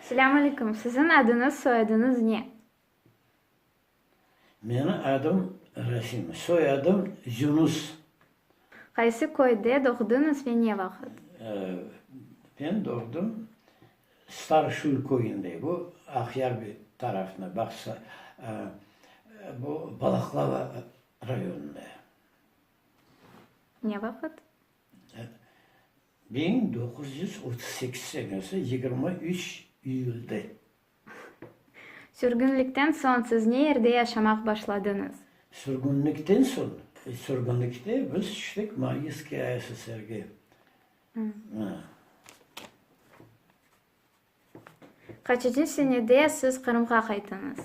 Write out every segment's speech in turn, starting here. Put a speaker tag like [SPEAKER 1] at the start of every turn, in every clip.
[SPEAKER 1] Selâm aleyküm. Siziñ adıñız, soyadıñız ne?
[SPEAKER 2] Menim adım Rasim, soyadım Yunus.
[SPEAKER 1] Qaysı köyde doğdıñız ve ne vaqıt?
[SPEAKER 2] Men doğdım Starşül köyünde, bu Aqyar tarafında, baqsa, bu Balaqlava rayonında.
[SPEAKER 1] Ne vaqıt?
[SPEAKER 2] 1938 senesi 23 iyülde.
[SPEAKER 1] Sürgünlikten soñ siz ne yerde yaşamaq başladıñız?
[SPEAKER 2] Sürgünlikten soñ, sürgünlikte biz tüştik Mariinskiy ASSRge.
[SPEAKER 1] Qaçıncı senede siz Qırımğa qayttıñız?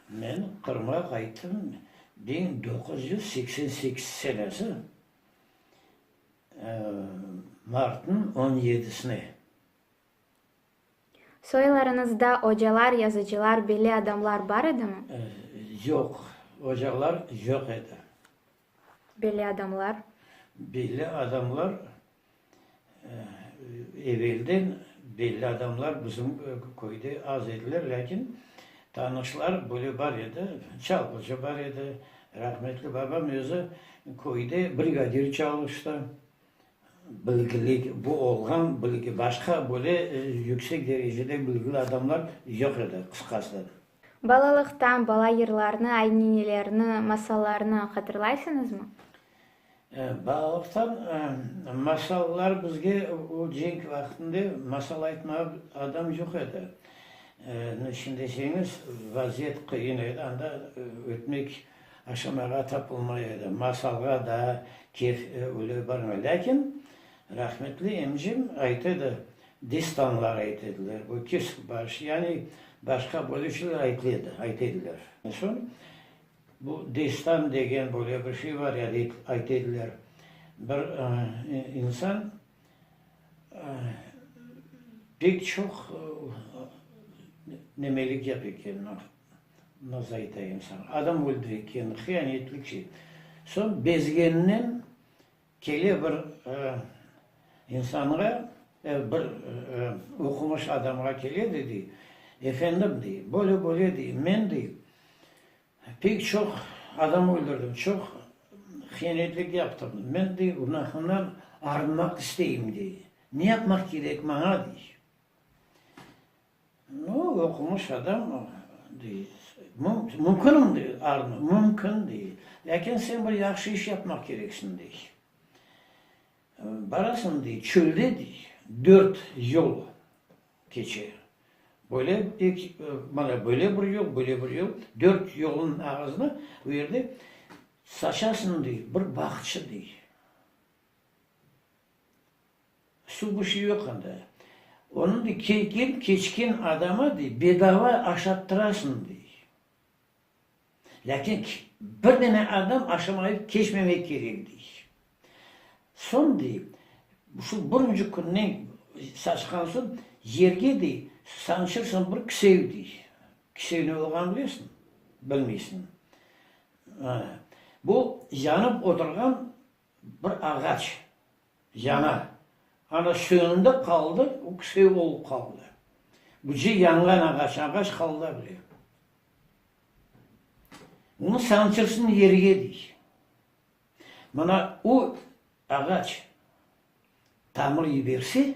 [SPEAKER 2] Men Qırımğa qayttım 1988 senesi martnıñ on yedisine.
[SPEAKER 1] Soylarıñızda ocalar, yazıcılar, belli adamlar bar edimi?
[SPEAKER 2] Yoq, ocalar yoq edi.
[SPEAKER 1] Belli adamlar?
[SPEAKER 2] Belli adamlar, evelden belli adamlar bizim köyde az ediler, lâkin tanışlar böyle bar edi, çalğıcı bar edi, rahmetli babam özü köyde brigadir çalıştı. Bilgilik, bu olğan bilgi, başqa böyle yüksek derecede bilgili adamlar yoq edi, qısqası.
[SPEAKER 1] Balalıqtan bala yırlarnı, ayninelerni, masallarnı hatırlaysıñızmı?
[SPEAKER 2] Balalıqtan masallar bizge o cenk vaqtında masal aytmağa adam yoq edi. Niçün deseñiz, vaziyet qıyın edi, anda ötmek Aşamağa tapılmay edi, masalğa da kef öyle barmay. Lâkin rahmetli emcem ayta edi, destanlar ayta ediler, bu Kesik-baş, yani başqa böyle şeyler aytıl edi, ayta ediler. Soñ bu destan degen böyle bir şey bar edi, ayta ediler. Bir insan pek çoq nemelik yapa eken. Nasıl aytayım saña, adam öldüre eken, hıyanetli şey. Soñ bezgeninen kele bir insanğa, bir oqumış adamğa kele de, dey, efendim, dey, böyle-böyle, dey, men, dey, pek çoq adam öldürdim, çoq hıyanetlik yaptım, men, dey, günahımdan arınmaq isteyim, dey, ne yapmaq kerek maña, dey. Nu, oqumış adam, dey, mümkünmi, dey, arınmaq? Mümkün, dey. Lâkin sen bir yahşı iş yapmaq kereksiñ, dey. Barasıñ, dey, çölde, dey, dört yol keçe. Böyle eki, mana böyle bir yol, böyle bir yol, dört yolnıñ ağızına o yerde saçasıñ, dey, bir bağça, dey. Suv bir şey yoq anda. Onı dey, kelgen, keçken adama dey, bedava aşattırasıñ dey. Lâkin bir dane adam aşamayıp keçmemek kerek dey. Soñ dey, şu birinci künden saçqan soñ yerge dey, sançırsıñ bir kisev dey. Kisev ne olğanını bilesiñ? Bilmeysiñ. Bu yanıp oturğan Bir ağaç yana, ana söndi qaldı, o kisev olıp qaldı. Buce yanğan ağaç, ağaç qaldı bile. Onı sançırsın yerge dey. Mına o ağaç tamır yiberse,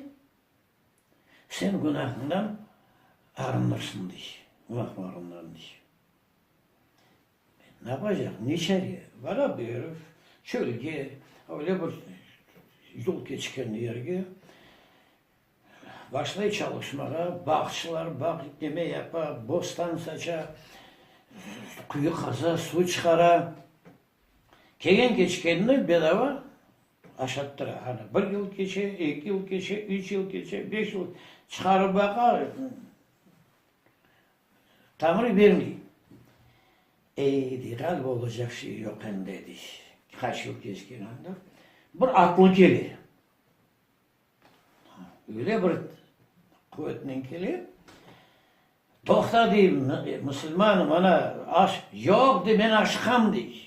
[SPEAKER 2] sen günahıñdan arınırsıñ dey, günahlarıñdan dey. Ne yapacaq, ne çare? Bara bu erif çölge, öyle bir yol keçken yerge, başlay çalışmağa, bağçılar bağ neme yapa, bostan saça, quyu qaza, suv çıqara. Kelgen-keçkenni bedava aşattıra. Ana, bir yıl keçe, eki yıl keçe, üç yıl keçe, beş yıl, çıqarıp baqa, Tamır bermey. Ey, dey, ğaliba olacaq şey yoq endi, dey. Qaç yıl keçken anda, bir atlı kele. Öyle bir quvetnen kele. Toqta, dey, musulmanım, ana, aş. Yoq, dey, men aşıqam, dey.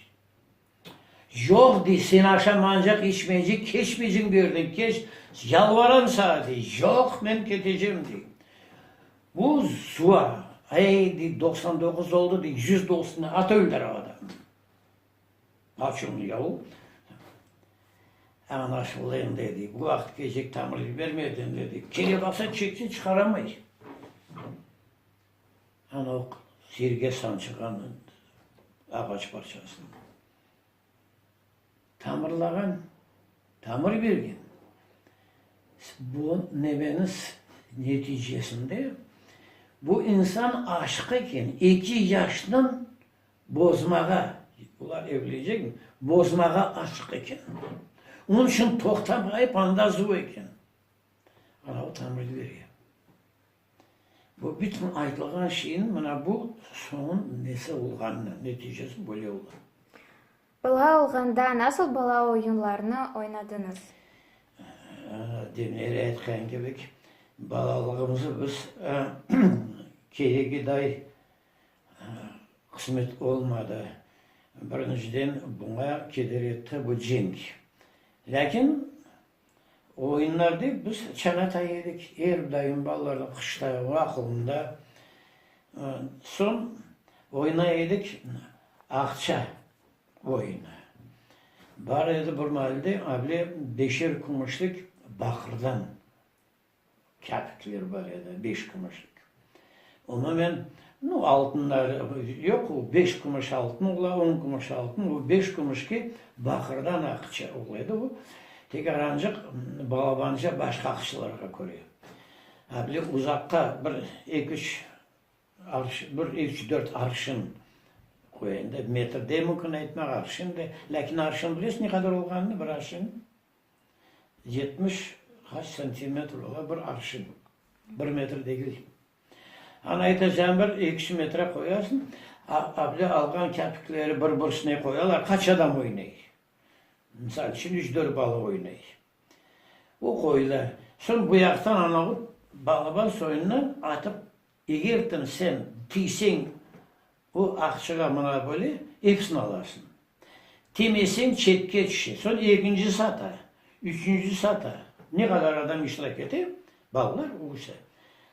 [SPEAKER 2] Yoq, dey, sen aşamancaq, içmeycek, keçmeyceñ bu yerden, keç, yalvaram saña, dey. Yoq, men ketecem, dey. Bu zuva, ey, dey, 99 oldı, dey, yüz dolsun, at öldür adamnı. Açuvlı yav. Añlaşıldı endi, dey. Bu vaqıt kecek tamır yibermedi endi, dey. Kele baqsa, çekse, çıqaramay. Ana o yerge sançığan ağaç parçasını. Tamırlağan, tamır bergen. Bu nemeniz neticesinde bu insan aşıq eken, eki yaşnıñ bozmağa, olar evlenecek, bozmağa aşıq eken. Onıñ içün toqtamayıp anda zuv eken. Ana o tamır bere. Bu bütün aytılğan şeyniñ mına bu soñu nesi olğanını, neticesi böyle ola.
[SPEAKER 1] Bala olğanda nasıl bala oyunlarını oynadıñız?
[SPEAKER 2] Demir aytqan kibi, balalığımızı biz keregiday qısmet olmadı. Birinciden, buña keder etti bu cenk. Lâkin Oyunlar dep biz çana edik, er daim balalarnı qışta, vaqılında. Soñ oynay edik aqça oyunı. Bar edi bir maalde able beşer kümüşlik baqırdan Kâpikler bar edi, beş kümüşlik. Umumen, nu, altınlar yoq, o beş kümüş altın ola, on kümüş altın, o beş kümüşke baqırdan aqça ola edi o, tek arancıq balabanca başqa aqçalarğa köre. A bile uzaqqa bir eki-üç arş, bir üç-dört arşın qoy endi, metr de mümkün aytmaq, arşın de, lâkin arşın bilesiñ ne qadar olğanını, bir arşın? 70 qaç santimetr ola bir arşın, bir metr degil. Ana aytacağım bir ekisi metre qoyasıñ, able alğan kâpikleri bir-birisine qoyalar, qaç adam oynay? Misal içün, üç-dört bala oynay. O qoyula. Soñ bu yaqtan anavı balaban soyundan atıp, eger sen tiyseñ O aqçığa mına böyle episini alasıñ. Temeseñ çetke tüşe. Soñ ekincisi ata, üçüncisi ata. Ne qadar adam iştirak ete, balalar o ise.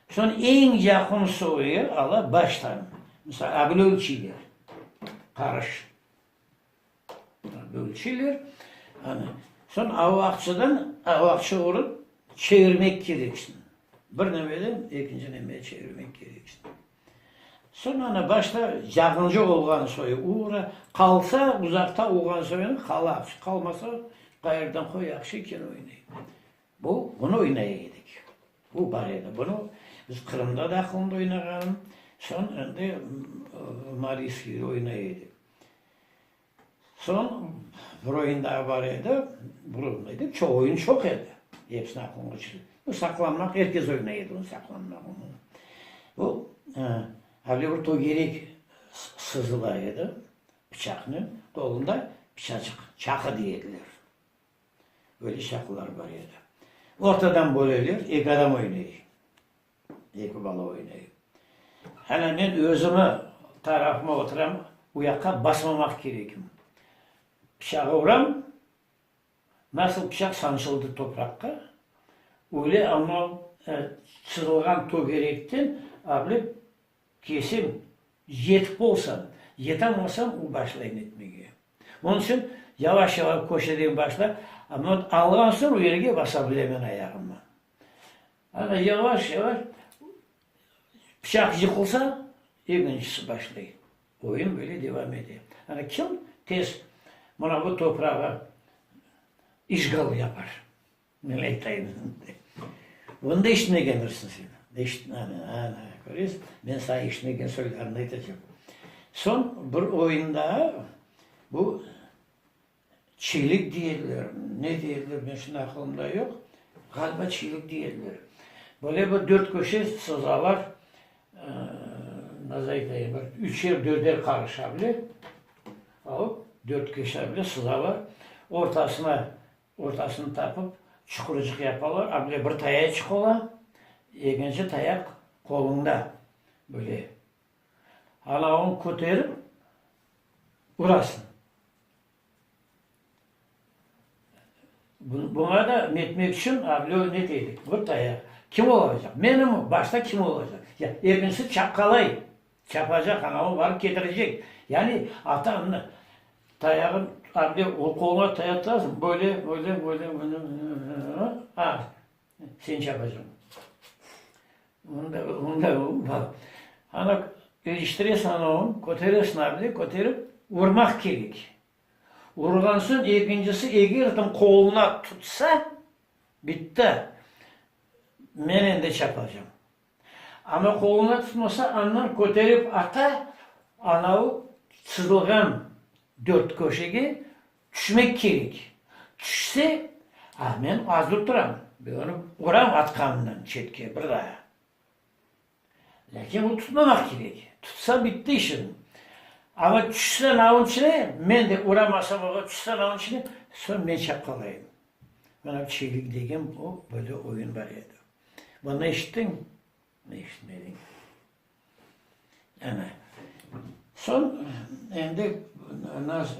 [SPEAKER 2] Soñ eñ yaqın soyu ala baştan. Misal, a böyle ölçeyler. Qarış. Ölçeyler. Ana. Soñ av aqçıdan av aqça urıp çevirmek kereksiñ. Bir nemeden ekinci nemeye çevirmek kereksiñ. Soñ ana başta yaqınca olğan soyu ura, qalsa uzaqta olğan soyunı qala, qalmasa qayerden qoy yahşı eken oynay. Bu, bunı oynay edik. Bu bar edi. Bunı biz Qırımda da aqılında oynağanım, soñ endi Mariinskiyde oynay edik. Soñ bir oyun daa bar edi, bir oyun edi, çoq oyun çoq edi, episini aqılımğa tüşti. Bu saqlanmaq, er kes oynay edi onı saqlanmaq. Bu avle bir tögerek sızıla edi pıçaqnen, qolunda pıçaçıq, çaqı dey ediler. Öyle çaqılar bar edi. Ortadan böleler, eki adam oynay. Eki bala oynay. Ana men özümi tarafıma oturam, u yaqqa basmamaq kerekim. Pıçağı uram, nasıl pıçaq sançıldı topraqqa, öyle anau çızılğan tögerekten ablep kesem, yetip olsam, yetamasam u başlayım etmege. Onıñ içün yavaş-yavaş köşeden başlap, amma alğan soñ u yerge basa bilemen ayağımı. Ana yavaş-yavaş pıçaq yıqılsa, ekincisi başlay. Oyun böyle devam ete. Ana kim tez mına bu toprağa işğal yapar? Men aytayım. Bunı da eşitmegendirsiñ sen. Ana, ana, köresiñ, men saña eşitmegen soylarını aytacağım. Soñ bir oyun daa, bu Çelik deyerler, ne deyerler, men şimdi aqılımda yoq, ğaliba çelik deyerler. Böyle bir dört köşe sızalar, nasıl aytayım, bir üçer, dörder qarış bile alıp, dört köşe bile sızalar, ortasına, ortasını tapıp, çuqurcıq yapalar, a bile bir tayaçıq ola, ekinci tayaq qoluñda, böyle. Ana onı köterip urasıñ. Buña da netmek içün avle net edik, bir tayaq. Kim olacaq? Menimi? Başta kim olacaq? Ya, ekincisi çapqalay. Çapacaq, anavı barıp ketirecek. Yani, atamnı tayağın, avle o qoluna tayaq tutasıñ, böyle, böyle, böyle, böyle, a, sen çapacaqsıñ. Onda, onda, ana, iliştiresiñ anavını, köteresiñ avle, köterip, urmaq kerek. Urğan soñ ekincisi eger de qoluna tutsa, bitti, men endi çapacam. Amma qoluna tutmasa, andan köterip ata, anavı sızılğan dört köşege tüşmek kerek. Tüşse, a men azır turam, ben onı uram atqanımdan çetke bir daa. Lâkin o tutmamaq kerek. Tutsa, bitti işiñ. Amma tüşse navın içine, men de uramasam oğa, tüşse navın içine, soñ men çapqalayım. Mana çelik degen o böyle oyun bar edi. Bunı eşittiñ? Eşitmediñ. Ana. Soñ endi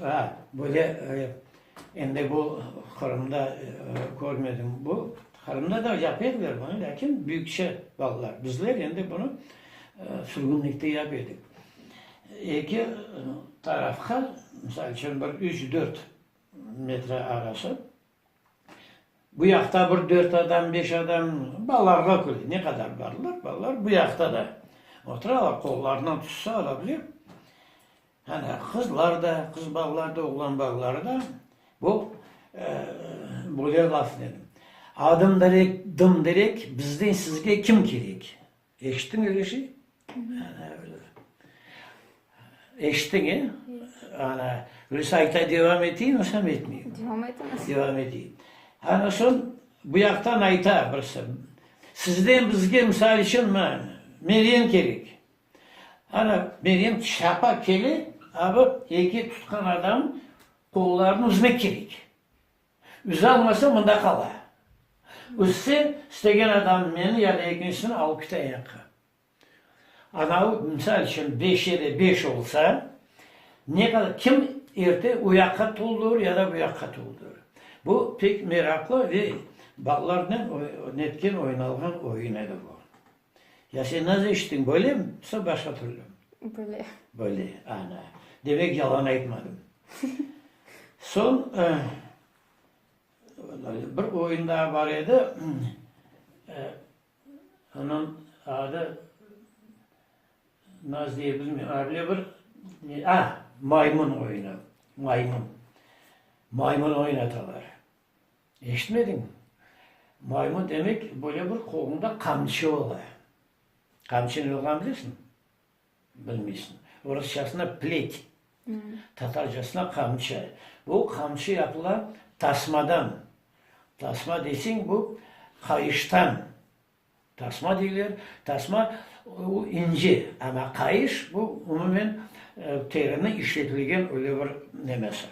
[SPEAKER 2] a, böyle endi bu Qırımda körmedim. Bu Qırımda da yapa ediler bunı, lâkin büyükçe balalar. Bizler endi bunı sürgünlikte yapa edik. Eki tarafqa, misal içün, bir üç-dört metre arası Bu yaqta bir dört adam, beş adam, balalarğa köre, ne qadar barlar, balalar bu yaqta da oturalar, qollarından tutsa ola bile. Ana, qızlar da, qız balalar da, oğlan balaları da bu böyle lafnen, Adım direk, dım direk, bizden sizge kim kerek? Eşittiñ öyle şey? Eşittiñ, e? Ana, öylese ayta devam eteyim, yoqsa etmeyim?
[SPEAKER 1] Devam etiñiz.
[SPEAKER 2] Devam eteyim. Ana soñ bu yaqtan ayta birisi, Sizden bizge, misal içün, Meryem kerek. Ana, Meryem çapa kele, a bu eki tutqan adam qollarını üzmek kerek. Üzalmasa mında qala. Üzse, istegen adam meni ya da ekincisini alıp kete ayaqqa. Anavı, misal içün, beş ya da beş olsa, ne qadar, kim erte o yaqqa toldurır ya da bu yaqqa toldurır. Bu pek meraqlı ve balalarnen netken oynalğan oyun edi bu. Ya sen nasıl eşittiñ, böylemi, yoksa başqa türlümi?
[SPEAKER 1] Böyle.
[SPEAKER 2] Böyle, ana. Demek, yalan aytmadım. Soñ, bir oyun daa bar edi, onıñ adı nasıl diye bilmeyim, öyle bir, a, maymun oyunı, maymun. Maymun oynatalar. Eşitmediñmi? Maymun demek, böyle bir qolunda qamçı ola. Qamçı ne olğanını bilesiñmi? Bilmeysiñ. Orusçasına plet, tatarcasına qamçı. Bu qamçı yapıla tasmadan. Tasma deseñ, bu qayıştan. Tasma deyler. Tasma o ince, amma qayış bu umumen terini işletilgen öyle bir nemesi.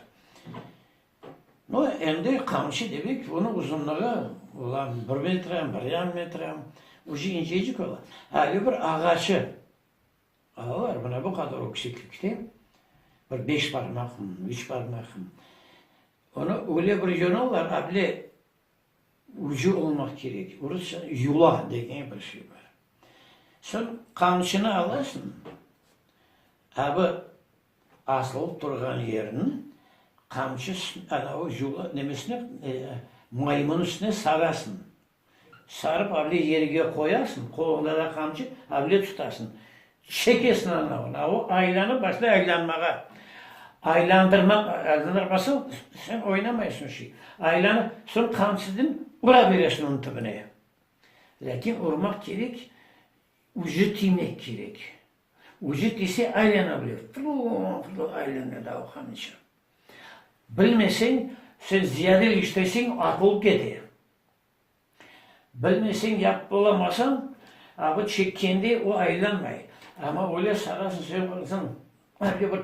[SPEAKER 2] No, endi qamçı demek, onıñ uzunlığı ola bir metre, bir yarım metre, ucu incecik ola. Öyle bir ağaçı alalar, mına bu qadar yükseklikte, bir beş parmaq, üç parmaq. Onı öyle bir yonalar, able Ucu olmaq kerek. Rusça yula degen bir şey bar. Soñ qamçını alasıñ, abı asılıp turğan yerini qamçı anavı yula nemesine, maymun üstüne sarasıñ. Sarıp able yerge qoyasıñ, qoluñda da qamçı, able tutasıñ. Çekesiñ anavını, a o aylanıp başlay aylanmağa. Aylandırmaq, aylandırmasañ, sen oynamaysıñ şey. Aylanıp, soñ qamçınen ura beresiñ onıñ tübüne. Lâkin urmaq kerek, ucu tiymek kerek. Ucu tiyse aylana bile, fru-fru aylana da o qamçı. Bilmeseñ, sen ziyade iliştirseñ, atılıp kete. Bilmeseñ, yapıp olamasañ, a bu çekkende o aylanmay. Amma öyle sarasıñ, sen urasıñ, öyle bir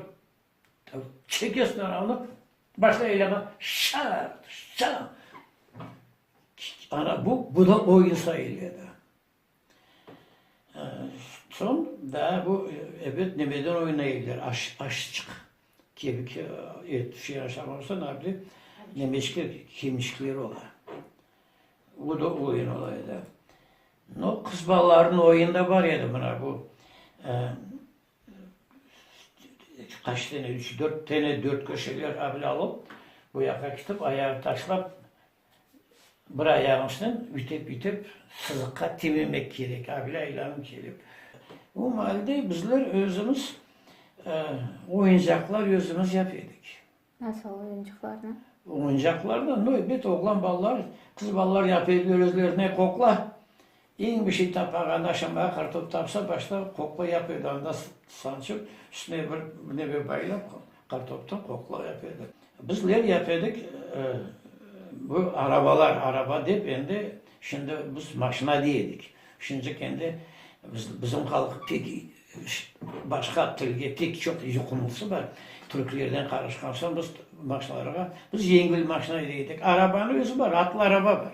[SPEAKER 2] çekesiñ anavını, başlay aylanmağa, şart, şart. Ana bu, bu da oyun sayıla edi. Soñ daa bu, ebet, nemeden oynay ediler, aş, aşçıq. Kemik, et, şey aşamazsan, abi. Nemeçikler, kiyimçikler ola. O da oyun ola edi. No, qız balalarnıñ oyunı da bar edi, mına bu qaç tane, üç, dört tane dört köşeler avle alıp, bu yaqqa ketip, ayağı taşlap, bir ayağıñ üstünden üytep-üytep sızıqqa timemek kerek, avle aylanıp kelip. O maalde bizler özümiz oyuncaqlar özümiz yap edik.
[SPEAKER 1] Nasıl oyuncaqlarnı?
[SPEAKER 2] Oyuncaqlarnı, no, ebet, oğlan balalar, qız balalar yapa ediler özlerine qoqla. Eñ bir şey tapmağanda, aşamağa qartop tapsa, başta qoqla yapa edi, anda sançıp, üstüne bir neme baylap, qartoptan qoqla yapa edi. Bizler yapa edik, bu arabalar, araba dep endi, şimdi biz maşina dey edik. Şimdicik endi bizim halq pek Başqa tilge pek çoq yuqunlısı bar. Türklerden qarışqan soñ biz maşinalarğa, biz yengil maşina dey edik. Arabanıñ özü bar, atlı araba bar.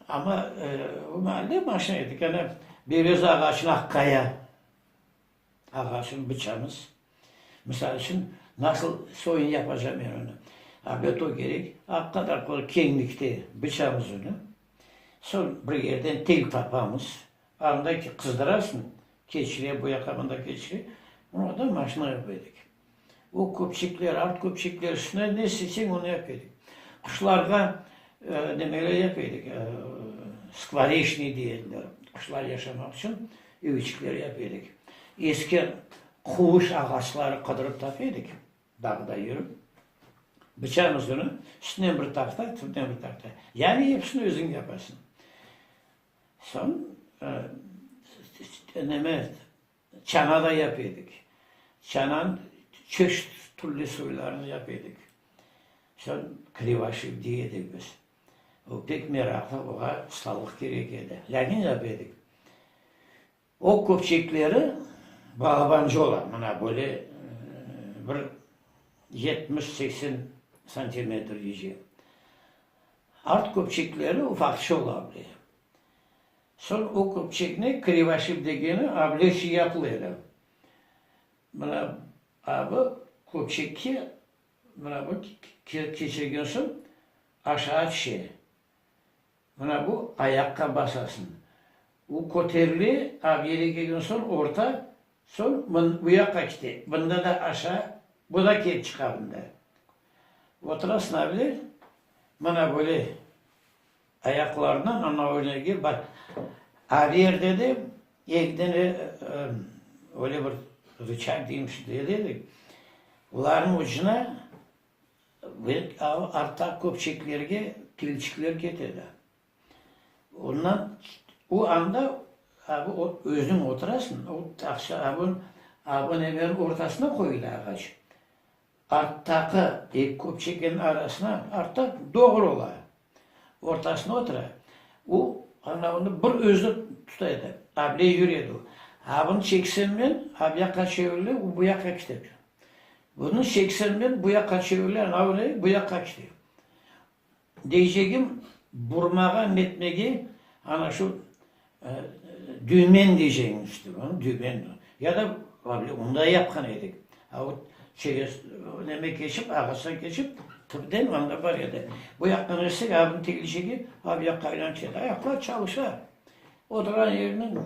[SPEAKER 2] Amma o maalde maşina edik. Ana, berez ağaçını aqqaya ağaçını bıçamız. Misal içün, nasıl soyun yapacam men onı? Abet o kerek, aq qadar keñlikte bıçamız onı. Soñ bir yerden tel tapamız. Anda qızdırasıñ, keçire, bu yaqqa mında keçire. Onı da maşina yapa edik. O köpçekler, art köpçekler üstüne ne isteseñ onı yapa edik. Quşlarğa nemeler yapa edik, skvoreçniy dey ediler, quşlar yaşamaq içün evçikler yapa edik. Eski quvuş ağaçları qıdırıp tapa edik, dağda yürip. Bıçamız onı, üstünden bir tahta, tübünden bir tahta. Yani episini özüñ yapasıñ. Soñ neme, çana da yap edik. Çananıñ çeşit türlü soylarını yap edik. Soñ krivoşip dey edik biz. O pek meraqlı, oğa ustalıq kerek edi. Lâkin yap edik. O köpçekleri balabanca ola, mına böyle bir 70-80 santimetr yüce. Art köpçekleri ufaqça ola bile. Soñ o köpçekni krivoşip degeni able şey yapıla edi. Mına abı köpçekke mına bu keçirgen soñ aşağı tüşe. Mına bu ayaqqa basasıñ. U köterile, ab yere kelgen soñ orta, soñ bu yaqqa kete. Bunda da aşağı, bu da kelip çıqa bunda. Oturasıñ able, mına böyle ayaqlarıñnen ana öyle bar. Ab yerde de eki dene öyle bir rıçag deyim, dedi. Olarnıñ ucuna Ve artta köpçeklerge tilçikler ketedi. Ondan o anda abi özüñ oturasıñ, o taqça abın abın emen ortasına qoyula ağaç. Arttaqı eki köpçekniñ arasına artta doğru ola. Ortasına otura. O anavını bir özü tuta edi. Able yüredi o. Abını çeksem men, ab yaqqa çevirile, o bu yaqqa kete. Bunı çeksem men, bu yaqqa çevirile, anavı ne, bu yaqqa kete. Deycegim, burmağa, netmege ana şu dümen deycegim işte, dümen. Ya da onı da yapqan edik. A o çerez neme keçip, ağaçtan keçip, tüpten anda bar edi. Bu yaqtan etsek, abını tegilşege, a bu yaqqa aylanıp kete. Ayaqlar çalışa. Oturğan yerinden.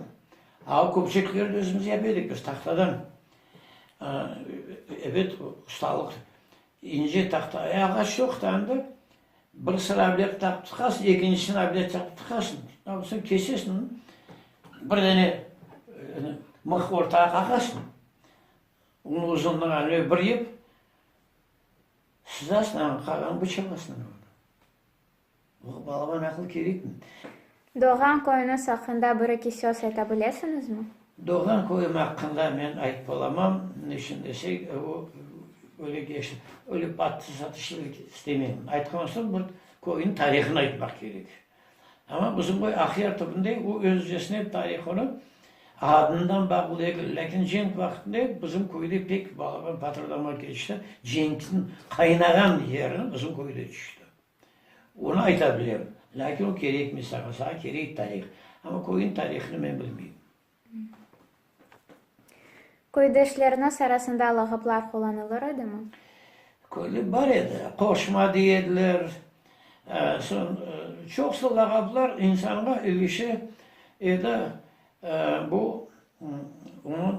[SPEAKER 2] A o köpçeklerni özümiz yapa edik biz tahtadan. Ebet, ustalıq. İnce tahta. E, ağaç yoq da anda. Bir sıra ablep taqıp tıqasıñ, ekincisini ablep taqıp tıqasıñ. Ondan soñ kesesiñ, bir dane mıh ortağa qaqasıñ. Onıñ uzunlığı ane bir yip, sızasıñ, ana qalğanını bıçalasıñ. O balaban aqıl kerekmi?
[SPEAKER 1] Doğğan köyüñiz aqqında bir-eki söz ayta bilesiñizmi?
[SPEAKER 2] Doğğan köyüm aqqında men aytıp olamam, niçün desek, o öyle keçti, öyle battı-satışlı istemeyim. Aytqan olsam, bir köyniñ tarihını aytmaq kerek. Amma bizim köy Aqyar tübünde, o özcesine tarih onıñ adından bağlı degil. Lâkin cenk vaqtında bizim köyde pek balaban patırdama keçti, cenkniñ qaynağan yeri bizim köyde tüşti. Onı ayta bilem, lâkin o kerekmey saña, saña kerek tarih. Amma köyniñ tarihını men bilmeyim.
[SPEAKER 1] Köydeşleriñiz arasında lağaplar qullanılır edimi?
[SPEAKER 2] Köyde bar edi, qoşma dey ediler. Soñ çoqusı lağaplar insanğa ilişe edi, bu onıñ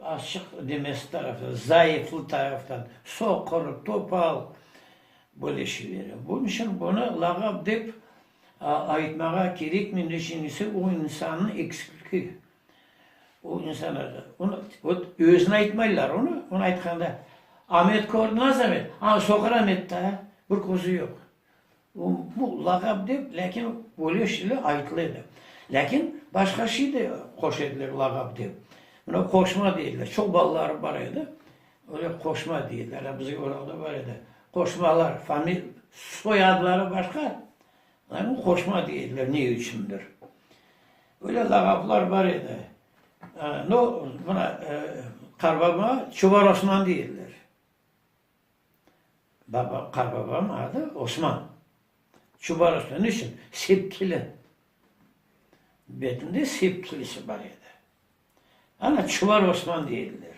[SPEAKER 2] azçıq demesi taraftan, zayıflı taraftan, soqur, topal, böyle şeyler. Bunıñ içün bunı lağap dep aytmağa kerekmey, niçün dese, o insannıñ eksikligi. O insan, onı, vot, özüni aytmaylar onı, onı aytqanda, Amet kördiñiz, Amet? A, soqur Amet da, bir közü yoq. O, bu lağap dep, lâkin öyle şeyler aytıla edi. Lâkin başqa şey de qoşa ediler lağap dep. Mına qoşma dey ediler, çoq balaları bar edi, öyle qoşma dey ediler, a bizge orada bar edi. Qoşmalar, famil, soyadları başqa, lâkin qoşma dey ediler ne içündir. Öyle lağaplar bar edi. No, mına, qarbabama Çubar Osman dey ediler. Baba, qarbabam adı Osman. Çubar Osman. Ne içün? Sepkili. Betinde sepkilisi bar edi. Ana, Çubar Osman dey ediler.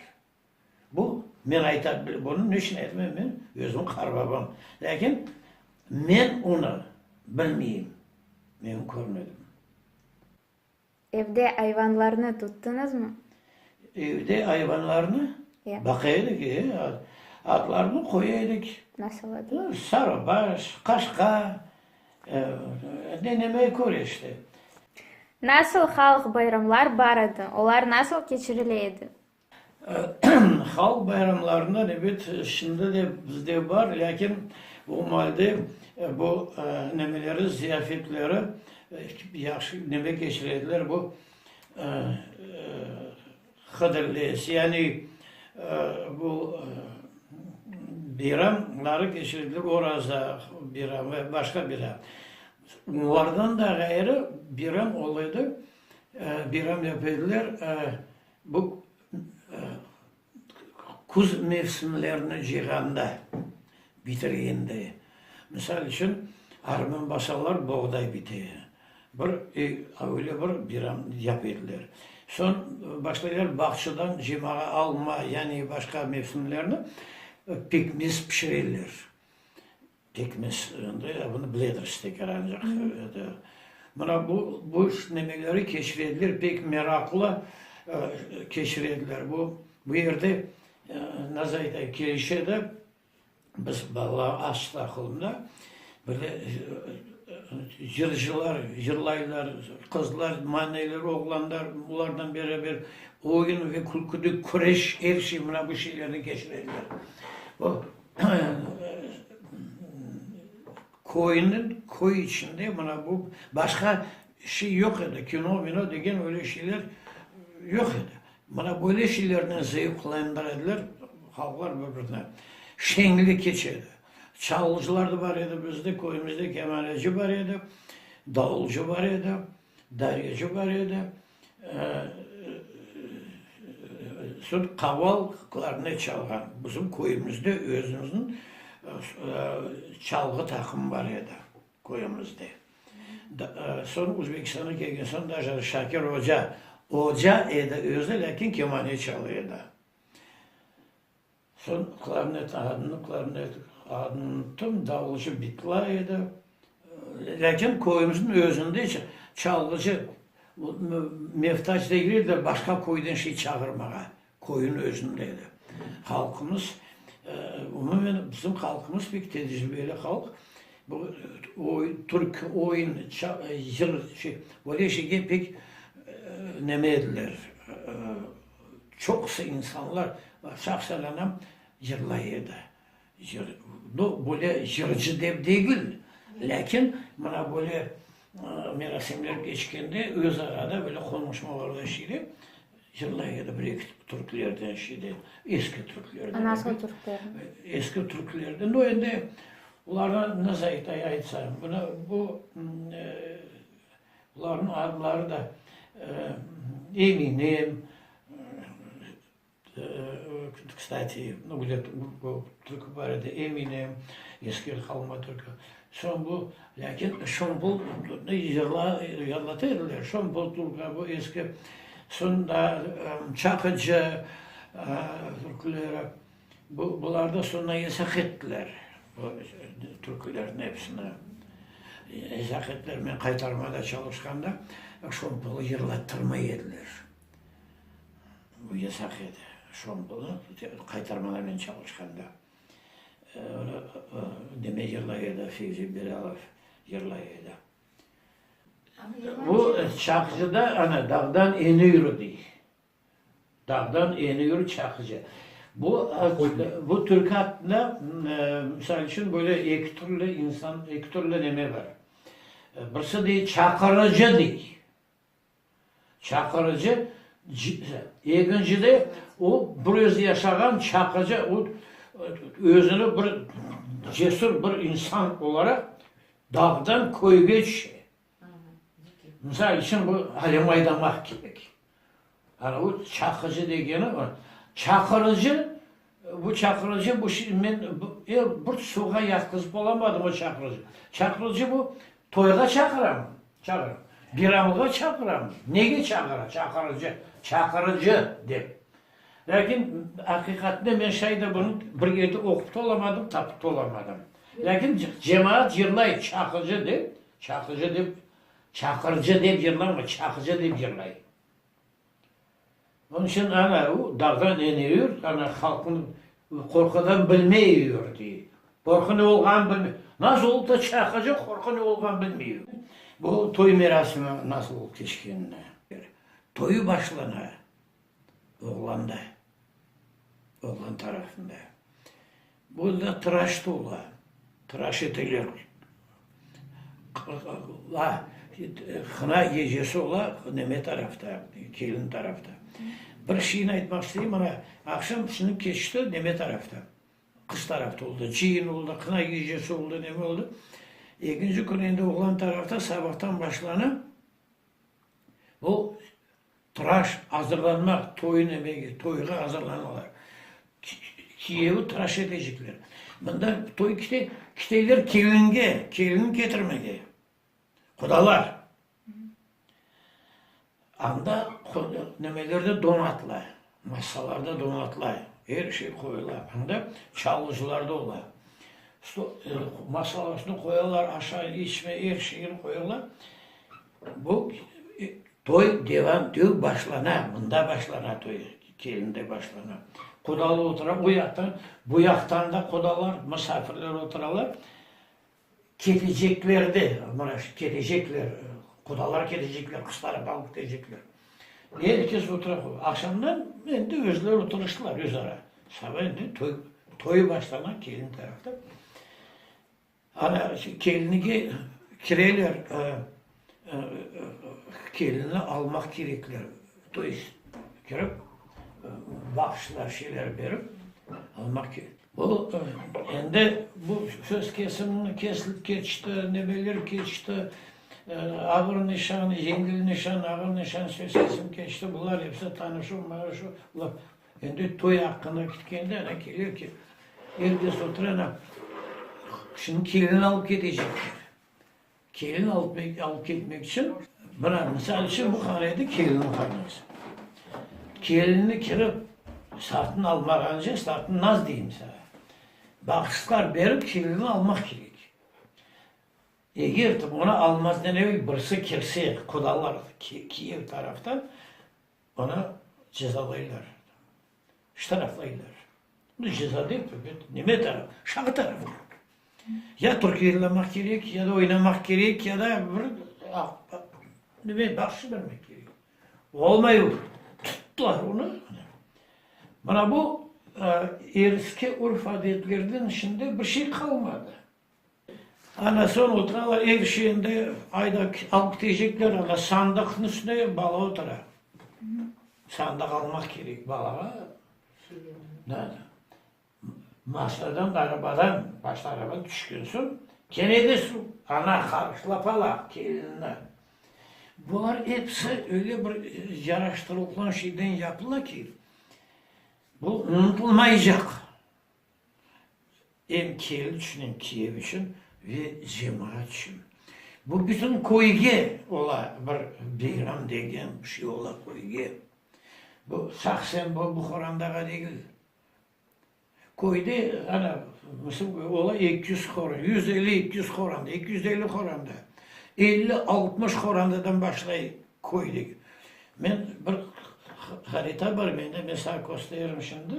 [SPEAKER 2] Bu, men ayta, bunı ne içün aytam, men özüm qarbabam. Lâkin men onı bilmeyim, men körmedim.
[SPEAKER 1] Evde ayvanlarnı tuttıñızmı?
[SPEAKER 2] Evde ayvanlarnı? Baqa edik, e, atlarnı qoya edik.
[SPEAKER 1] Nasıl atlar?
[SPEAKER 2] Sarıbaş, qaşqa, ne nemege köre işte.
[SPEAKER 1] Nasıl halq bayramlar bar edi, olar nasıl keçirile edi?
[SPEAKER 2] Halq bayramlarından, ebet, şimdi de bizde bar, lâkin o maalde bu nemeleri, ziyafetleri yahşı neme keçire ediler, bu Hıdırlez, yani bu bayramları keçire ediler, Oraza bayramı ve başqa bayram. Olardan da ğayrı bayram ola edi, bayram yapa ediler, Bu küz mevsimlerini cıyğanda, bitirgende, misal içün, arman basalar, boğday bite, bir öyle bir bayram yapa ediler. Soñ başlaylar bağçadan cıymağa alma, yani başqa mevsimlerni, pekmez pişireler. Pekmez endi bunı biledir işte ancaq. Mına bu bu nemeleri keçirediler, pek meraqlı keçirediler. Bu bu yerde nasıl aytay, kelişe de biz balalar aç taqılımda böyle yırcılar yırlaylar, qızlar maneyler, oğlanlar olarnen beraber oyun ve külküli küreş, er şey mına bu şeylerni keçirediler. Bu Köyniñ, köy içinde mına bu başqa şey yoq edi, kino, mino degen öyle şeyler yoq edi. Mına böyle şeylernen zevqlandıra ediler halqlar bir-birine. Şeñlik keçe edi. Çalğıcılar da bar edi bizde, köyümizde kemaneci bar edi, davulcı bar edi, daryeci bar edi. Soñ qaval klarnet çalğan. Bizim köyümizde özümizniñ çalğı taqımı bar edi köyümizde. Soñ Özbekistanğa kelgen soñ daje Şakir oca, oca edi özü, lâkin kemane çala edi. Soñ klarnet adını, klarnet adını unuttım, davulcı Bitla edi. Lâkin köyümizniñ özünde çalğıcı meftac degil ediler başqa köyden şey çağırmağa, köyün özünde edi. Halqımız, umumen bizim halqımız pek tecribeli halq, bu türkü, oyun, yır, şey, böyle şeyge pek neme ediler. Çoqusı insanlar, şahsen anam yırlay edi. Yır, no, böyle yırcı dep degil, lâkin mına böyle merasimler keçkende öz arada böyle qonuşmalarda şeyde yırlay edi bir-eki türkülerden şeyde, eski türkülerden.
[SPEAKER 1] A nasıl türkülerni?
[SPEAKER 2] Eski türkülerden, no, endi olarnı nasıl aytsam, bunı, bu Bularnıñ adları da Eminem, kstati, öyle türkü bar edi, Eminem, eski qalma türkü. Soñ bu, lâkin Şombul yırlata ediler, Şombul türkü, bu eski, soñ daa Çaqıcı türküleri. Bu, bular da soñra yasaq ettiler, bu türkülerniñ episini yasaq ettiler. Men Qaytarmada çalışqanda şompolu yırlattırmay ediler. Bu yasaq edi, şompolnı, Qaytarmada men çalışqanda. Onı neme yırlay edi, Fevzi Bilâlov yırlay edi. Bu Çaqıcıda, ana, dağdan eniyur dey. Dağdan eniyur Çaqıcı. Bu, bu türkü aqqında, misal içün, böyle eki türlü insan, eki türlü neme bar. Birisi dey, Çaqırıcı dey. Çaqırıcı, ekincide, o, bir özü yaşağan çaqıcı, o, özüni bir cesür bir insan olaraq dağdan köyge tüşe. Misal içün, bu Alim Aydamaq kibi. Ana o çaqıcı degeni o. Çaqırıcı, bu çaqırıcı, bu men bir suvğa yatqızıp olamadım o çaqırıcı. Çaqırıcı bu toyğa çaqıramı? Çağıra. Biramğa çağıramı? Nege çağıra? Çaqırıcı, çaqırıcı dep. Lâkin aqiqatında men şay da bunı bir yerde oqup ta olamadım, tapıp ta olamadım. Lâkin cemaat yırlay çaqıcı dep, çaqıcı dep, çaqırıcı dep yırlamay, çaqıcı dep yırlay. Onıñ içün ana o dağdan eniyur, ana halqnıñ qorqudan bilmeyur, dey. Qorqu ne olğanın bilmey. Nasıl olıp da çaqıcı qorqu ne olğanın bilmeyur. Bu toy merasimi nasıl olıp keçkenini. Toyu başlana oğlanda, oğlan tarafında. Bu da tıraş da ola, tıraş eteler. Hına gecesi ola neme tarafta, kelin tarafta. Bir şeyni aytmaq isteyim, mına, aqşam şimdi keçti neme tarafta, qız tarafta oldı, cıyın oldı, qına gecesi oldı, neme oldı. Ekinci kün endi oğlan tarafta sabahtan başlana, bu Tıraş, azırlanmaq, toy nemege, toyğa azırlanalar. Kiyevi tıraş etecekler. Mında toy kite, kiteyler kelinge, kelin ketirmege. Qudalar. Anda nemelerde donatıla, masalarda donatıla, er şey qoyula. Anda çalğıcılar da ola. Masalar üstüne qoyalar, aşay, içme, er şeyni qoyalar. Bu toy devam, toy başlana, mında başlana toy, kelinde başlana. Qudalar otura o yaqtan, bu yaqtan da qudalar, musafirler oturalar. Ketecekler de, mına şu ketecekler, qudalar ketecekler, qız taraf alıp ketecekler. Er kes otura, aqşamdan endi özleri oturıştılar öz ara. Saba endi toy, toy başlana kelin tarafta. Ana, kelinige kireler, kelinni almaq kerekler, to est, kirip, bahşışlar, şeyler berip, almaq kerek. Bu, endi bu söz kesimini kesilip keçti, nemeler keçti, ağır nişan, yengil nişan, ağır nişan söz kesim keçti, bular episi tanışuv, marışuv, bular. Endi toy aqqında ketkende, ana, kelir ki, er kes otura, ana, şimdi kelin alıp ketecekler. Kelin alıp alıp ketmek içün, mına, misal içün, bu hanede kelin hanesi. Kelinni kirip satın almağance, satın naz deyim saña, bahşışlar berip kelinni almaq kerek. Eger onı almazdan evel birisi kirse, qudalar, kiyev taraftan, Onı cezalaylar, ştraflaylar. Bu ceza dep, neme taraf, şağı tarafı. Ya türkü yırlamaq kerek, ya da oynamaq kerek, ya da bir neme bahşış bermek kerek. Olmay o, tuttılar onı. Mına bu eski urf-adetlerden şimdi bir şey qalmadı. Ana soñ oturalar, er şeyinde ayda alıp ketecekler, ana sandıqnıñ üstüne bala otura. Sandıq almaq kerek balağa. Maşinadan, arabadan, başta arabadan tüşken soñ, kene de suv, ana qarşılap ala kelinini. Bular episi öyle bir yaraştırılğan şeyden yapıla ki, bu unutılmaycaq. Em kelin içün, em kiyev içün ve cemaat içün. Bu bütün köyge ola bir beyram degen bir şey ola köyge. Bu sahsen bu bu qorandağa degil. Köyde, ana, ola 200 qoranta, 150-200 qoranta, 250 qoranta, 50-60 qorantadan başlay köydeki. Men bir harita bar mende, men saña kösteririm şimdi.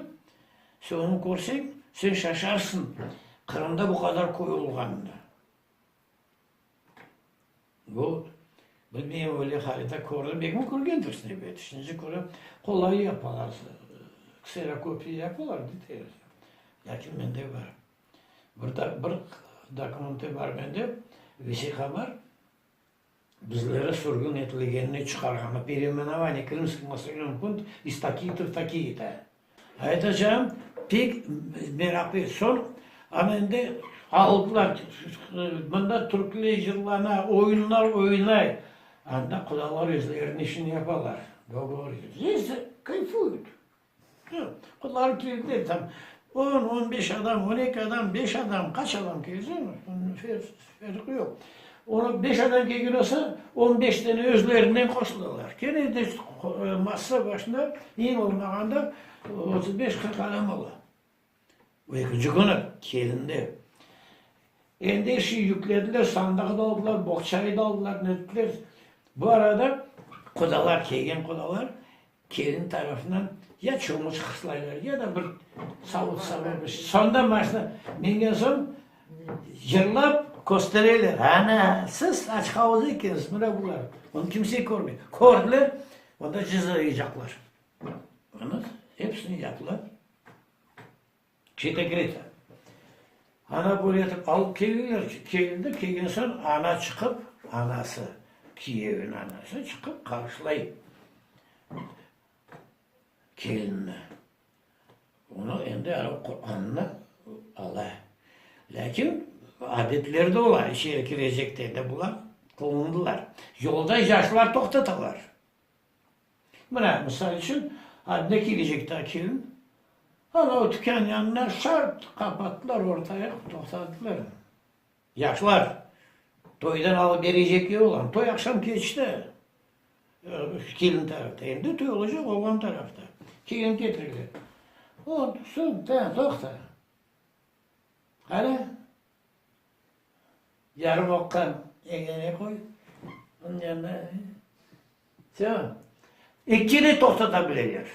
[SPEAKER 2] Sen onı körseñ, sen şaşarsıñ, Qırımda bu qadar köy olğanını. Bu, bilmeyim, öyle harita kördim, belki körgendirsiñ, ebet. Şimdi köre, qolay yapalar, kserokopiya yapalar, lâkin mende bar. Bir bir dokumenti bar mende, vesiqa bar, bizleri sürgün etilgenini çıqarğanı, pereymenovaniye Krımskih naselennıh punkt iz takiy-to v takiy-to. Aytacağım, pek meraqlı. Soñ, ana endi aldılar, mında türkler yırlana, oyunlar oynay. Anda qudalar özleriniñ işini yapalar. Kayfuyut. Qudalar keldi, tam on, on beş adam, on eki adam, beş adam, qaç adam kelse, ferqı yoq. Onı beş adam kelgen olsa, on beş tane özlerinden qoşulalar. Kene de massa başına eñ olmağanda 35-40 adam ola. O ekinci künü kelindi. Endi er şey yüklediler, sandığı da aldılar, boğçayı da aldılar, nettiler. Bu arada qudalar, kelgen qudalar kelin tarafından ya çomuç qıslaylar, ya da bir savut-saba bir şey. Sonda maşina mingen soñ yırlap köstereler, Ana, siz açqavuz ekensiz, mına bular. Onı kimse körmey. Kördiler, onda cezayacaqlar. Onı hepsini yapıla. Çete-kreta. Ana böyle etip alıp keldiler, keldi, kelgen soñ ana çıqıp, anası, kiyevniñ anası çıqıp qarşılay kelinni. Onı endi Qurannı ala. Lâkin adetler de ola, içeri kirecekte de bular qılındılar. Yolda yaşlar toqtatalar. Mına, misal içün, ne kelecek daa kelin? Ana o tükân yanına şart qapattılar, ortaya toqtattılar. Yaşlar, toydan alıp berecek yoq, toy aqşam keçti, kelin tarafta. Endi toy olacaq oğlan tarafta. Kelin ketirile. O, soñ, toqta. Qara. Yarım oqqan egnine qoy, onıñ yanına, vse. Ekini toqtata bileler.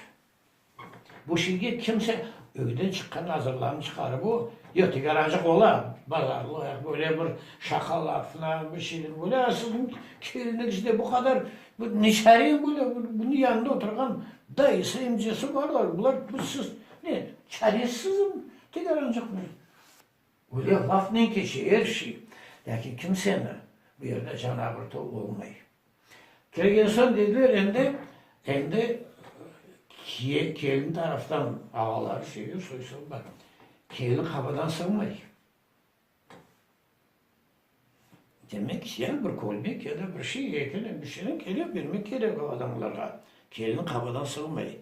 [SPEAKER 2] Bu şeyge kimse ögden çıqqan azırlarnı çıqarıp o, yoq, tekarançıq ola, bazarlıq, böyle bir şaqa lafına, bir şeyler böyle, a sizniñ keliniñiz de bu qadar, bu ne çare böyle, bunıñ yanında oturğan dayısı, emcesi barlar, bular, bu siz, ne, çaresizmi, tekarançıq. Öyle lafnen keçe er şey. Lâkin kimseni bu yerde can ağırtı olmay. Kelgen soñ dediler, endi, endi kelin taraftan ağaları, şeyler, soy-sop bar. Kelin qabadan sığmay. Demek, ya bir kölmek, ya da bir şey, ekini bir şeyni kerek, bermek kerek o adamlarğa. Kelin qabadan sığmay.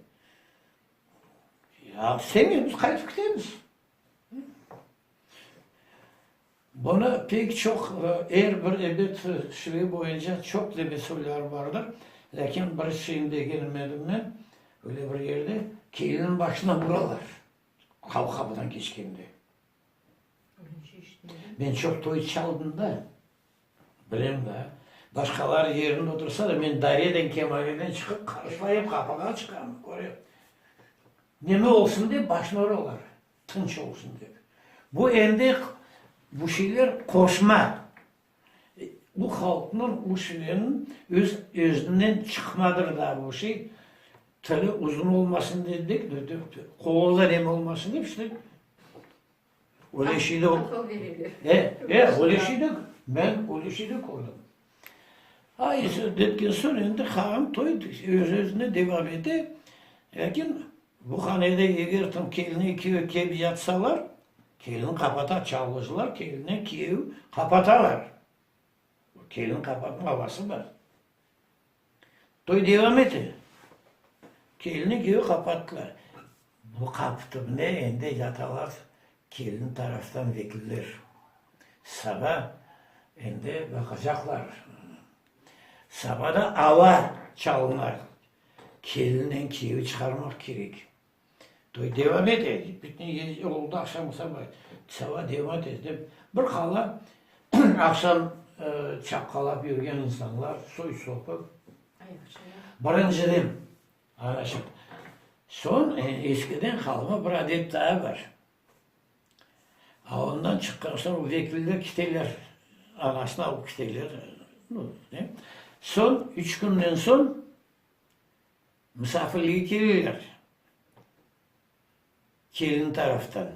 [SPEAKER 2] Ya istemeymiz, qaytıp ketemiz. Bunı pek çoq, er bir, ebet, şive boyunca çoq debesoylar bardır. Lâkin bir şeyni begenmedim men, öyle bir yerde kelinin başına uralar, qapıdan keçkende. Men çoq toy çaldım da, bilem da. Başqaları yerinde otursa da, men daireden, kemaneden çıqıp, qarşılayıp qapığa çıqam, körem. Neme olsun dep başını uralar, tınç olsun dep. Bu endi, bu şeyler qoşma. Bu halqnıñ, bu şiveniñ öz özünden çıqmadır da bu şey. Tili uzun olmasın dedik, qolunda neme olmasın dep, işte, öyle şey de
[SPEAKER 3] Aqıl bereler.
[SPEAKER 2] E, e, öyle şey de, men öyle şey de kördim. Ay, detken soñ endi han toy öz-özüne devam ete, lâkin bu hanede eger tam kelin ekevi kelip yatsalar, kelin qapata, çalğıcılar kelinnen kiyev qapatalar. Kelin qapatma avası bar. Toy devam ete. Kelini kiyevi qapattılar. Bu qapı tübünde endi yatalar kelin taraftan vekiller. Saba endi baqacaqlar. Saba da ava çalınar. Kelinnen kiyevi çıqarmaq kerek. Toy devam ete, bütün gece oldı, aqşam saba, saba devam ete. Dep bir qala aqşam çapqalap yürgen insanlar, soy-sopı. Birinciden, soñ eskiden qalma bir adet daa bar. A ondan çıqqan soñ vekiller kiteler, anasını alıp kiteler. Soñ, üç künden soñ musafirliğe keleler, kelin taraftan.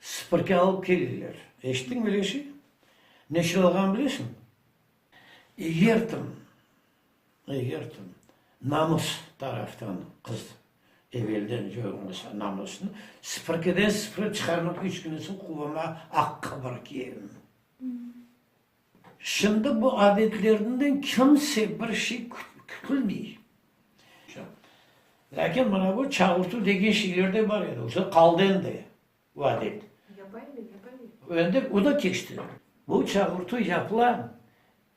[SPEAKER 2] Sıpırki alıp keleler. Eşittiñmi öyle şey? Neçün alğanını bilesiñmi? Egertim, egertim, namus taraftan qız evelden coyulmasa namusını, sıpırkiden sıpırıp çıqarmaq üç künden soñ quvama aqqı bar kiyevniñ. Şimdi bu adetlerden kimse bir şey kütülmey. Lâkin mına bu çağırtuv degen şeyler de bar edi, o qaldı endi. Bu adet. Endi o da keçti. Bu çağırtuv yapıla,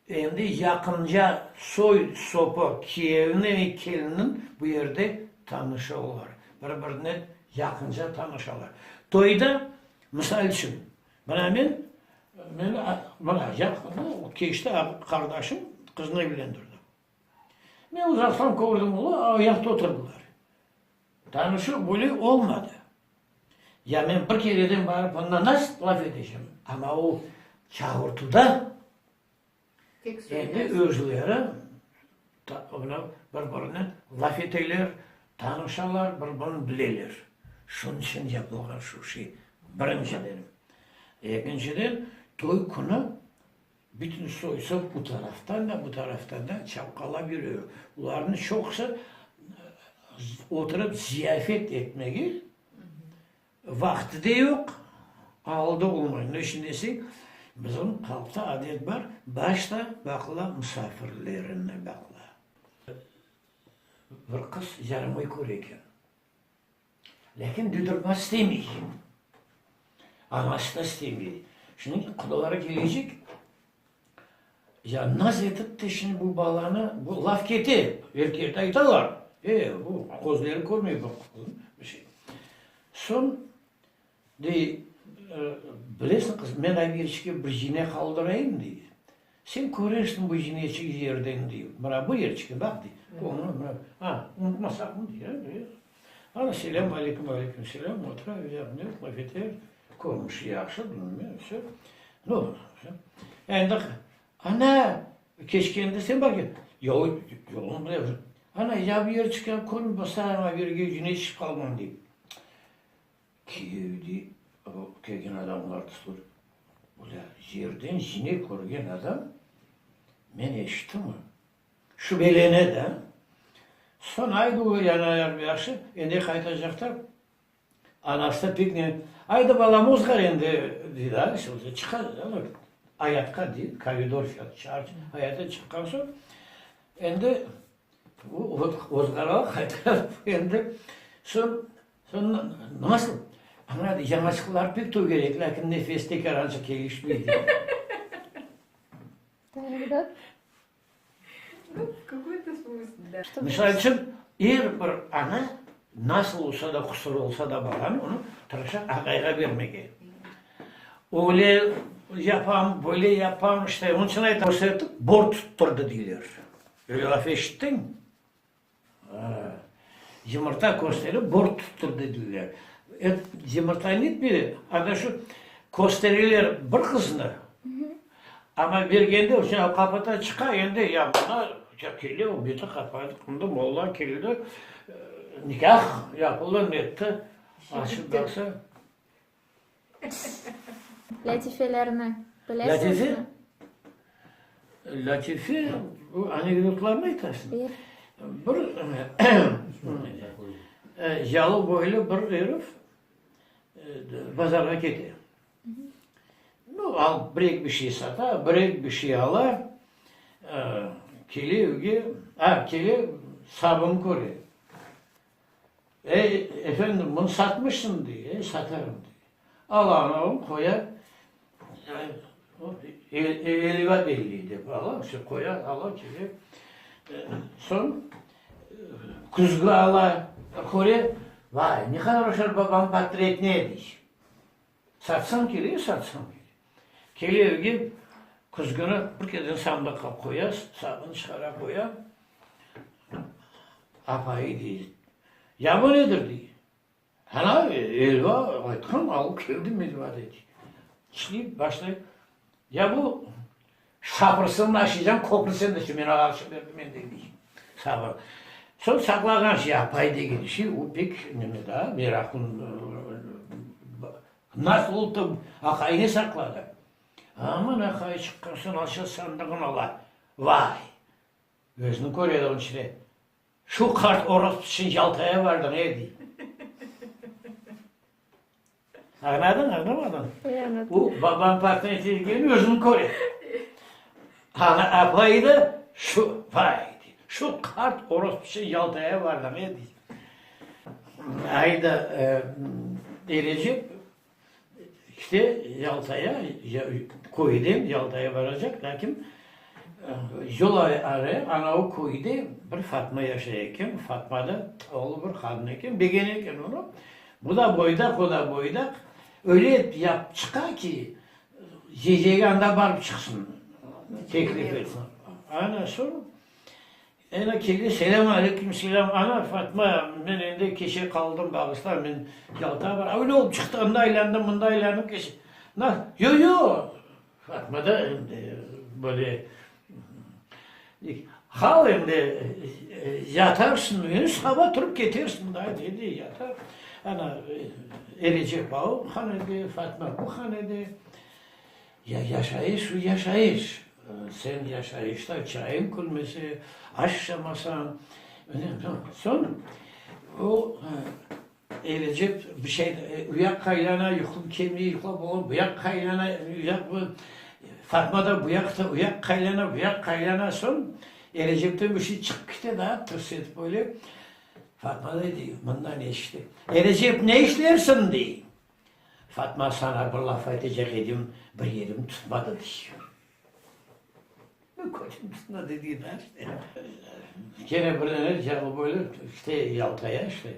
[SPEAKER 2] endi yaqınca soy-sopı kiyevinen ve kelinniñ bu yerde tanışalar, bir-birinen yaqınca tanışalar. Toyda, misal içün, mına men, meni mına yaqın, keçti qardaşım qızını evlendirdi. Men uzaqtan kördim, olar ayaqta oturdılar. Tanışuv böyle olmadı. Ya men bir kereden barıp ondan nasıl laf etecem? Amma o çağırtıda endi özleri bir-birinen laf eteler, tanışalar, bir-birini bileler. Şunıñ içün yapılğan şu şey, birinciden. Ekinciden, toy künü Bütün soy-sop bu taraftan da, bu taraftan da çapqalap yürüyor. Olarnıñ çoqusı oturıp ziyafet etmege vaqtı da yoq, alı da olmay. Ne içün deseñ, bizim halqta adet bar, başta baqıla musafirlerine baqıla. Bir qız yaramay köre eken. Lâkin dudurma istemey. Anası da istemey. Şimdi qudaları kelecek, ya naz etip de şimdi bu balanı, bu laf kete, erkekte aytalar, e, bu közleri körmey bu bir şey. Soñ dey, bilesiñ qız, men ayberçike bir cine qaldırayım, dey. Sen körersiñ bu cineçik yerden, dey. Mına bu yerçike baq, dey. A, unutma saqın, dey. Ana, selâm aleyküm, aleyküm selâm, otura, laf eter, körünişi yahşı, bilmem, vse. Nu, endi, ana, keçkende sen bar eken, yoq, yoq, ana, ya bu yerçike körünip saña berge cineçik qalğan, dey. Kiyev dey, kelgen adamlar tutur. Ula, yerden zine körgen adam, men eşittimmi, şübelene da. Soñ aydı o yana yahşı, endi qaytacaqta, anası da pek ne, aydı balam, ozğar endi, dey da, çıqa, ayatqa dey, koridor, ayata çıqqan soñ, endi ozğaralar, qaytalar, endi soñ Soñ nasıl? Ana, yanaşıqlar pek tögerek, lâkin nefes tekrar anca kelişmey, dey. Misal içün, er bir ana, nasıl olsa da, qusur olsa da balanı, onı tırışa aqayğa bermege. Öyle yapam, böyle yapam, işte, onıñ içün aytam, körsetip bor tuttırdı, deyler. Öyle laf eşittiñmi? Yımırta kösterip bor tuttır dediler. Yımırta netmedi, ana şu köstereler bir qıznı, amma bergende o qapıdan çıqa, endi ya mına kele, o beti qapalı, şimdi molla keldi, nikâh yapıldı, netti, açıp baqsa.
[SPEAKER 1] Lâtifelerni bilesiñizmi?
[SPEAKER 2] Lâtife? Lâtife, bu anekdotlarnı aytasıñ? Bir yalı boylu bir erif bazarğa kete. Nu, al, bir-eki bir şey sata, bir-eki bir şey ala, kele evge, a, kele, sabın köre. Ey, efendim, bunı satmışsıñ, dey. Ey, satarım, dey. Ala anavını qoya, elva belli dep ala, işte qoya, ala, kele. Soñ küzgü ala, köre. Vay, ne qadar oşar babamnıñ portretine, dey. Satsam kerek, satsam kerek. Kele evge, küzgüni bir kereden sandıqqa qoya, sabın çıqara qoya. Apayı dey, Ya bu nedir, dey. Ana, elva aytqan, alıp keldim elva, dey. İşleyip başlay. Ya bu şapırsın aşaycam, köpürsen de, men aqça berdim endi, dey. Sabır. Soñ saqlağan şey, apay degen şey, o pek neme da, meraqlı. Nasıl olıp da aqayını saqladı? Aman, aqayı çıqqan soñ alça sandığını ala. Vay! Özüni köre onıñ içinde. Şu qart orospu içün Yaltaya bardıñ, e, dey. Añladıñ, añlamadıñ? O, babam portret etkenini özüni köre. Ana, apayı da şu, vay, dey, şu qart orospu içün Yaltaya bardıñ, e, dey. Ayda Erecep işte Yaltaya, köyden Yaltaya baracaq, lâkin yol araya, ana o köyde bir Fatma yaşay eken, Fatma da oğlu bir qadın eken, begene eken onı. Bu da boydaq, o da boydaq. Öyle etip yapıp çıqa ki, yecegi anda barıp çıqsın, teklif etsin. Ana soñ Ena keldi, selâm aleyküm selâm, ana, Fatma, men endi keçe qaldım, bağışla, men Yaltağa bar, öyle olıp çıqtı, anda aylandım, mında aylandım, keçe, na, yoq, yoq, Fatma da endi böyle, qal endi, yatarsıñ, endi saba turıp ketersiñ da, dedi, yatar, ana, Erecep o hanede, Fatma bu hanede. Ya yaşayış şu yaşayış. Sen yaşayışta çayıñ külmese, aş aşamasañ, soñ o Erecep bir şey u yaqqa aylana, yuqum kelmey, yuqlap olamay, bu yaqqa aylana, u yaq Fatma da bu yaqta, u yaqqa aylana, bu yaqqa aylana, soñ Erecepten bir şey çıqıp kete daa, tırs etip öyle. Fatma da dey, mında ne işte? Erecep, ne işlersiñ? dey. Fatma, saña bir laf aytacaq edim, bir yerim tutmadı, dey. Kötüm tutmadı dey da işte. Kene bir dane yalı boyu, işte Yaltaya işte.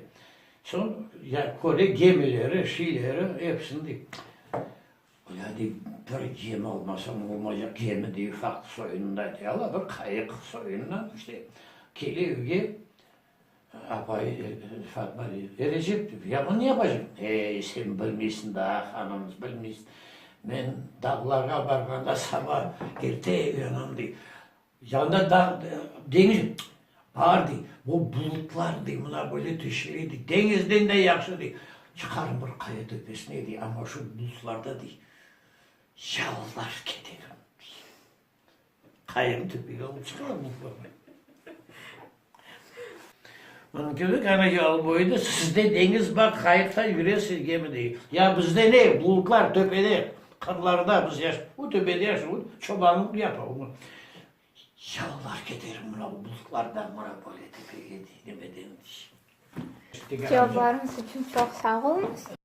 [SPEAKER 2] Soñ ya köre gemileri, şeyleri, episini dey. Ya dey, bir gemi almasam olmaycaq, gemi dey, ufaq soyundan dey, ala bir qayıq soyundan işte. Kele evge, Apayı Fatma dey, Erecep, dey, ya bunı ne yapacam? Ey, sen bilmeysiñ daa, hanım, bilmeysiñ. Men dağlarğa barğanda saba erte uyanam, dey. Yanında dağ, deñiz bar, dey. O bulutlar, dey, mına böyle tüşüre, dey. Deñizden de yahşı, dey. Çıqarım bir qaya töpesine, dey, amma şu bulutlarda, dey, yalvar keterim, dey. Qayıq töpege alıp çıqar bulutlarnı. Onıñ kibi qara yalı boyunda sizde deñiz bar, qayıqta yüresiz gemi dey. Ya bizde ne, bulutlar töpede, qırlarda biz yaş, o töpede yaşay, o çobanlıq yapa. Yalvar keterim mına bu bulutlardan mına böyle töpege dey, nemeden dey.
[SPEAKER 1] Cevaplarıñız içün çoq sağ oluñız.